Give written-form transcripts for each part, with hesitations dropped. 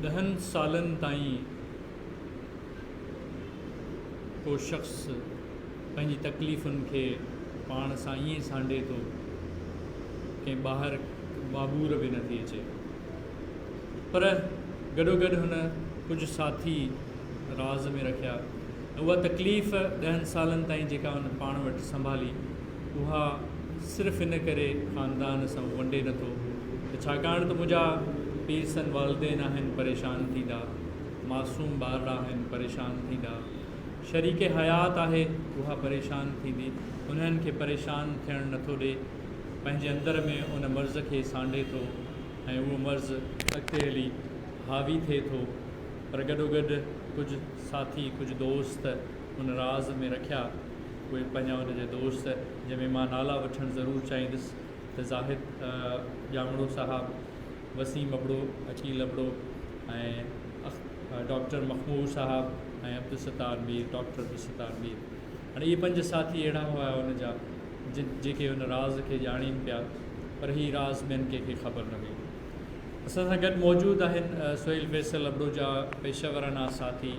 ڏهن سالن تائين ڪو شخص پنهنجي تڪليفن کي پاڻ سان ائين سانڍي ٿو ڪنهن ٻاهر بابور به نٿي اچي پر گڏوگڏ هن ڪجهه ساٿي راز ۾ رکيا ۽ اها تڪليف ڏهن سالن تائين جيڪا هن پاڻ وٽ سنڀالي اها صرف ان ڪري خاندان سان هو ونڊي نٿو ته ڇاڪاڻ ته منهنجا پيرسن والدين آهن پريشان ٿيندا، معصوم ٻارڙا آهن پريشان ٿيندا، شريڪ حيات آهي اها پريشان ٿيندي، انهن کي پريشان ٿيڻ نٿو ڏي، پنهنجي اندر ۾ ان مرض کي سانڍي ٿو ۽ اهو مرض اڳتي هلي حاوي ٿئي ٿو پر گڏوگڏ ڪجهه ساٿي ڪجهه دوست ان راز ۾ رکيا اهي پنهنجا ان جا دوست جنهن ۾ مان نالا وٺڻ ضرور چاهيندس ته زاهد ڄامڙو صاحب، وسيم ابڙو، عقيل ابڙو ۽ ڊاڪٽر مخمور صاحب ۽ عبدالستار مير، ڊاڪٽر عبدالستار مير. هاڻي اهي پنج ساٿي اهڙا هئا ان جا جن جيڪي ان راز کي ڄاڻين پيا پر هي راز ٻين ڪنهن کي خبر نه هئي. اسان سان گڏ موجود آهن سهيل فيصل ابڙو جا پيشه ورانه ساٿي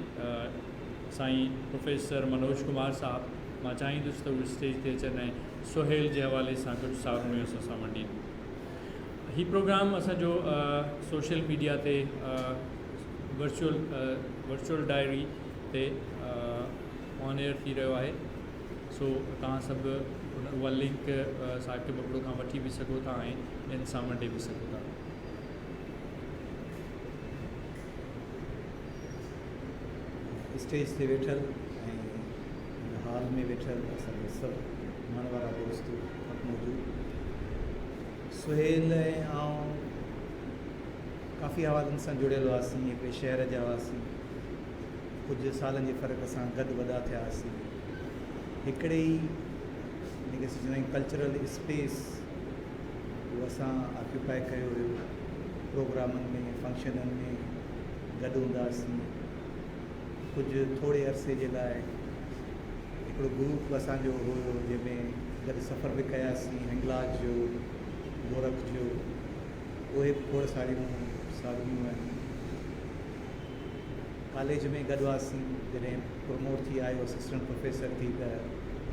سائين پروفيسر منوج ڪمار صاحب. مان چاهيندس ته هو اسٽيج تي اچن ۽ سهيل جي حوالي سان ڪجهه ساروڻيون اسان سان ونڊين. هي پروگرام اسان جو سوشل ميڊيا تي ورچوئل ورچوئل ڊائري تي آن ايئر ٿي رهيو آهي سو توهان سڀ ان اها لنڪ ثاقب ابڙو کان وٺي به سگهو ٿا ۽ ٻين سان ونڊي به سگهو ٿا. اسٽيج تي ويٺل ۽ هن هال ۾ ويٺل اسان جا سڀ ماڻ وارا دوست حق موجود سهيل ۽ آئون ڪافي حوالن سان جڙيل هئاسين هڪڙي شهر جا هئاسين ڪجهه سالن جي فرق سان گڏ وڏا ٿيا هئاسين هڪڙي ئي جيڪي اسين چوندا آهيون ڪلچرل اسپيس اهو اسان آڪيوپائي ڪيو هيو پروگرامن ۾ فنڪشنن ۾ گڏ هوندا هئاسين ڪجهه ٿوري عرصي جي لاء هڪڙو گروپ به اسان جو هيو جنهن ۾ گڏ سفر به ڪياسين هنگلاج جو گورک جو اهي به کوڙ ساريون ساروڻيون آهن ڪاليج ۾ گڏ هئاسين جڏهن پروموٽ ٿي آيو اسسٽنٽ پروفيسر ٿي ته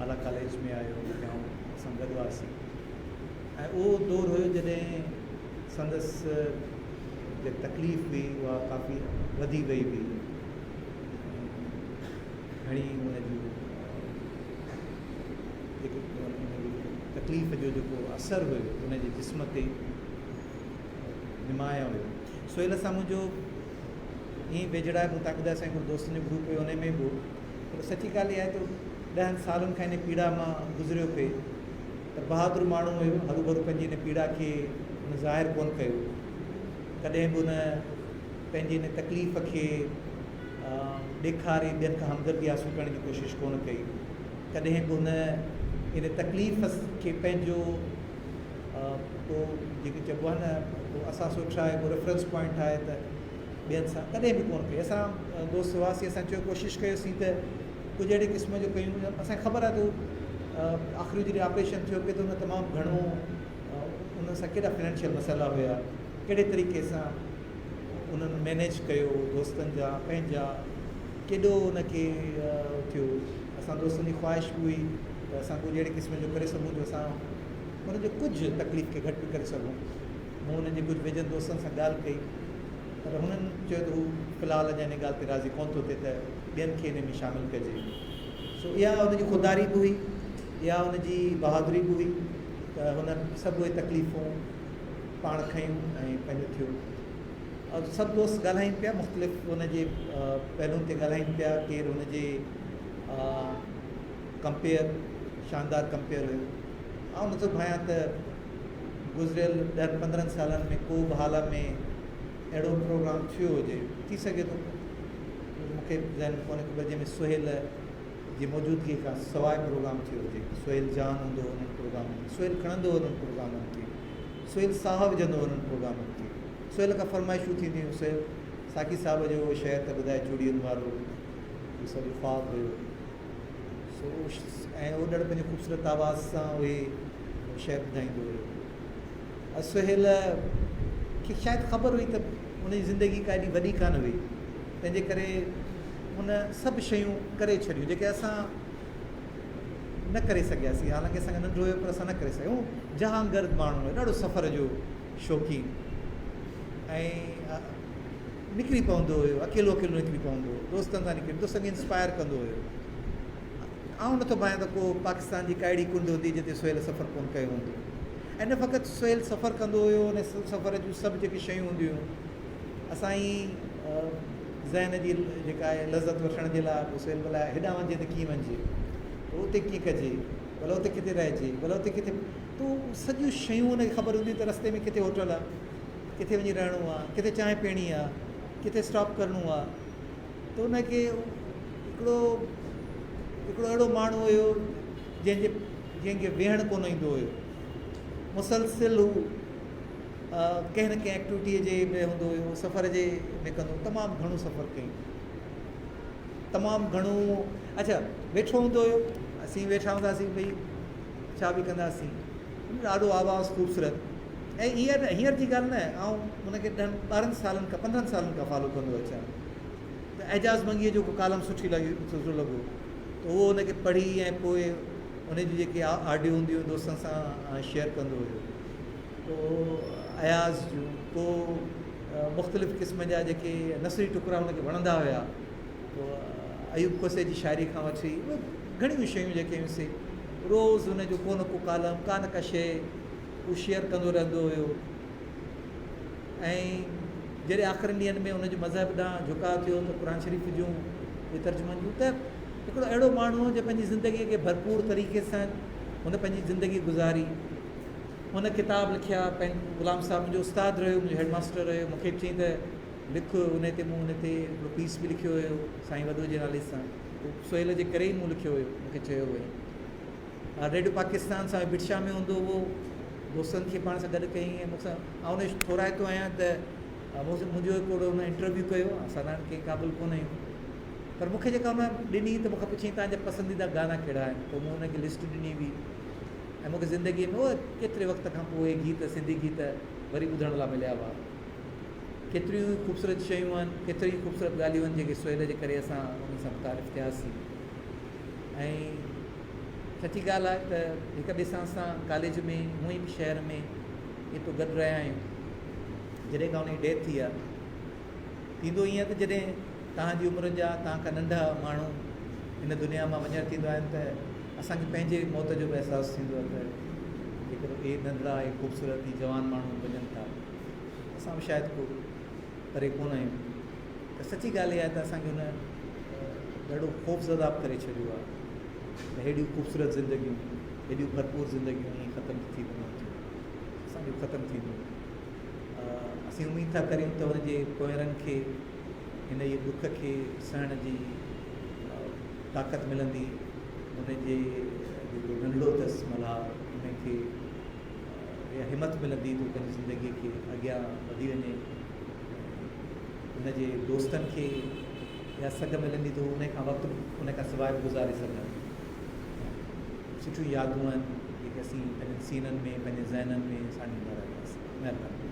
اعليٰ ڪاليج ۾ آيو اتي آئون اسان گڏ هئاسين ۽ اهو دور هيو جڏهن سندس جيڪا تڪليف هئي اها ڪافي وڌي وئي هئي گهڻي ان جون جيڪي ان جي تڪليف جو جيڪو اثر هيو ان جي جسم تي نمايان هيو. سهيل سان منهنجو ائين ويجهڙائپ مون تان ٻڌايو سائين هڪڙو دوستن جو گروپ هيو ان ۾ به هو پر سچي ڳالهه اها آهي ته ڏهن سالن کان ان پيڙا مان گذريو پئي پر بهادر ماڻهو هيو هروڀرو پنهنجي ان پيڙا کي هن ظاهر ڪونه ڪيو ڪڏهن به هن پنهنجي ان تڪليف کي ڏيکاري ٻين کان همدردي حاصل ڪرڻ جي ڪوشش ڪونه ڪئي. ڪڏهن به هن ان تڪليف کي پنهنجو ڪو جيڪي چئبو آهي نه ڪو اثاثو ٺاهي ڪو ريفرنس پوائنٽ ٺاهي ته ٻين سان ڪڏهن به ڪونه ڪئي. اسان دوست هئاسين اسان چيو ڪوشش ڪيوسين ته ڪجهه اهڙي قسم جو ڪيون اسان کي خبر آهي ته آخري جڏهن آپريشن ٿيو پئي ته ان تمام گهڻو ان سان ڪيڏا فنانشل مسئلا هيا ڪهڙي طريقي سان انهن مينيج ڪيو دوستن جا پنهنجا ڪيڏو ان کي ٿيو اسان دوستن جي خواهش به هئي ته اسان ڪجهه اهڙي قسم جو ڪري سگهون جو اسان ان جو ڪجهه تڪليف کي گهٽ به ڪري سگهون مون انهن جي ڪجهه ويجهن دوستن سان ڳالهه ڪئي پر هنن چيو ته هو في الحال اڃا ان ڳالهه تي راضي ڪونه ٿو ٿئي ته ٻين کي ان ۾ شامل ڪجي سو اها ان جي خودداري به هئي اها ان جي بهادري به هئي ته هن سڀ اهي تڪليفون پاڻ کنيون ۽ پنهنجو ٿيو. سڀ دوست ڳالهائين پيا مختلف ان جي پهلوئن تي ڳالهائين پيا ڪير هن جي ڪمپيئر شاندار ڪمپيئر هيو آئون نٿو ڀانيان ته گذريل ڏهن پندرهن سالن ۾ ڪو به هالا ۾ اهڙو پروگرام ٿيو هجي ٿي سگهي ٿو مون کي ذهن ۾ ڪونهي خبر جنهن ۾ سهيل جي موجودگي کان سواء پروگرام ٿيو هجي سهيل جان هوندو هو انهن پروگرامن ۾ سهيل کڻندو هو انهن پروگرامن کي سهيل ساهه وجهندو هو انهن پروگرامن کي سهيل کان فرمائشون ٿينديون هيون سهيل ساقي صاحب جو اهو شعر ته ٻڌائي چوڙين وارو اهو سڄو خواب هيو سو ۽ اهو ڏاڍو پنهنجي خوبصورت آواز سان اهي شعر ٻڌائيندو هيو سهيل کي شايد خبر هئي ته ان جي زندگي ڪا ايڏي وڏي ڪانه هئي، تنهن جي ڪري ان سڀ شيون ڪري ڇڏيون جيڪي اسان نه ڪري سگهياسين. حالانڪه اسان کان ننڍو هيو پر اسان نه ڪري سگهيا. هو جهانگرد ماڻهو هيو، ڏاڍو سفر جو شوقين ۽ نڪري پوندو هيو، اڪيلو اڪيلو نڪري پوندو هيو، دوستن سان نڪري دوستن کي انسپائر ڪندو هيو. آئون نٿو ڀانيان ته ڪو پاڪستان جي ڪا اهڙي ڪنڊ هوندي جتي سهيل سفر ڪونه ڪيو هوندو. ۽ نه فقط سهيل سفر ڪندو هيو، ان سفر جون سڀ جيڪي شيون هونديون هيون اسان ئي ذهن جي جيڪا آهي لذت وٺڻ جي لاء پوء سهيل ڀلا هيڏانهن وڃجي ته ڪيئن وڃجي، پوء اتي ڪيئن ڪجي، ڀلا اتي ڪٿي رهجي، ڀلا اتي ڪٿي، ته سڄيون شيون ان کي خبر هونديون ته رستي ۾ ڪٿي هوٽل آهي، ڪٿي وڃي رهڻو آهي، ڪٿي چانهه پيئڻي آهي، ڪٿي اسٽاپ ڪرڻو آهي. ته ان کي هڪڙو هڪڙو اهڙو ماڻهو هيو جنهن جي جنهن کي ويهڻ ڪونه ايندو هيو. مسلسل هو ڪنهن نه ڪنهن ايڪٽيوٽيء جي ۾ هوندو هيو، سفر جي ۾ ڪندو هو، تمام گهڻو سفر ڪيائين، تمام گهڻو. اڇا ويٺو هوندو هيو، اسين ويٺا هونداسين ڀئي ڇا به ڪنداسين. ڏاڍو آواز خوبصورت. ۽ هينئر هينئر جي ڳالهه نه، آئون هن کي ڏهن ٻارهن سالن کان پندرهن سالن کان فالو ڪندو اچان ته اعجاز منگيء جو ڪو ڪالم سٺي لڳي سٺو لڳو ته اهو هن کي پڙهي ۽ پوء ان جون جيڪي آڊيو هونديون هيون دوستن سان شيئر ڪندو هيو. ڪو اياز جون، ڪو مختلف قسم جا جيڪي نثري ٽڪرا هن کي وڻندا هيا، ڪو ايوب کوسي جي شاعري کان وٺي گهڻيون شيون جيڪي هيون سي روز هن جو ڪو نه ڪو ڪالم ڪا نه ڪا شيء هو شيئر ڪندو رهندو هيو. ۽ جڏهن آخرين ڏينهن ۾ هن جو مذهب ڏانهن جهڪاء ٿيو ته قرآن شريف جون جي ترجمن جون، ته هڪڙو اهڙو ماڻهو هو جو پنهنجي زندگيء کي ڀرپور طريقي سان هن پنهنجي زندگي گذاري. هن ڪتاب لکيا، غلام صاحب منهنجو استاد رهيو، منهنجو هيڊ ماستر رهيو، مون کي به چيائين ته لک ان تي، مون ان تي هڪڙو پيس به لکيو هيو سائين وڏو جي نالي سان، اهو سهيل جي ڪري ئي مون لکيو هيو، مون کي چيو هئائين. ريڊيو پاڪستان سان ڀٽ شاهه ۾ هوندو هو، دوستن کي پاڻ سان گڏ ڪيائين ۽ مون سان، آئون ان جو ٿورائتو آهيان ته منهنجو هڪڙو هن انٽرويو ڪيو، اسان ته هاڻي ڪنهن قابل ڪونه آهيون، پر مون کي جيڪا هن ڏني ته مون کان پڇيائين توهان جا پسنديده گانا ڪهڙا آهن، پوء مون هن کي لسٽ ڏني هئي ۽ مون کي زندگيء ۾ اهي ڪيتري وقت کان پوء اهي گيت، سنڌي گيت وري ٻڌڻ لاء مليا هئا. ڪيتريون ئي خوبصورت شيون آهن، ڪيتريون ئي خوبصورت ڳالهيون آهن جيڪي سهيل جي ڪري اسان انهن سان متعارف ٿياسين. ۽ سچي ڳالهه آهي ته هڪ ٻئي سان اسان ڪاليج ۾ هونئن به شهر ۾ ايترو گڏ رهيا آهيون. جڏهن کان ان جي ڊيٿ ٿي آهي، ٿيندو ائين آهي ته جڏهن توهان جي عمرن جا توهان کان ننڍا ماڻهو هن دنيا مان وڃڻ ٿيندو آهن ته اسان کي پنهنجي موت جو به احساس ٿيندو آهي ته جيڪر اهي ننڍڙا ۽ خوبصورت ۽ جوان ماڻهو وڃن ٿا، اسان به شايد ڪو پري ڪونه آهيون. ته سچي ڳالهه اها آهي ته اسان کي هن ڏاڍو خوفزده به ڪري ڇڏيو آهي ته هيڏيون خوبصورت زندگيون، هيڏيون ڀرپور زندگيون ائين ختم ٿي وڃن ٿيون، اسان جون ختم ٿينديون. اسين اميد ٿا ڪريون ته هن جي پوئرن کي هن جي ڏک کي سهڻ جي طاقت ملندي، هن جي جيڪو ننڍڙو اٿس ملهار ان کي اها همت ملندي ته هو پنهنجي زندگيء کي اڳيان وڌي وڃي. هن جي دوستن کي اها سگهه ملندي ته هو ان کان وقت ان کان سواء به گذاري سگهن. سٺيون يادون آهن جيڪي اسين پنهنجن سينن ۾ پنهنجي ذهنن ۾ سانڍيندا رهنداسين. مهرباني.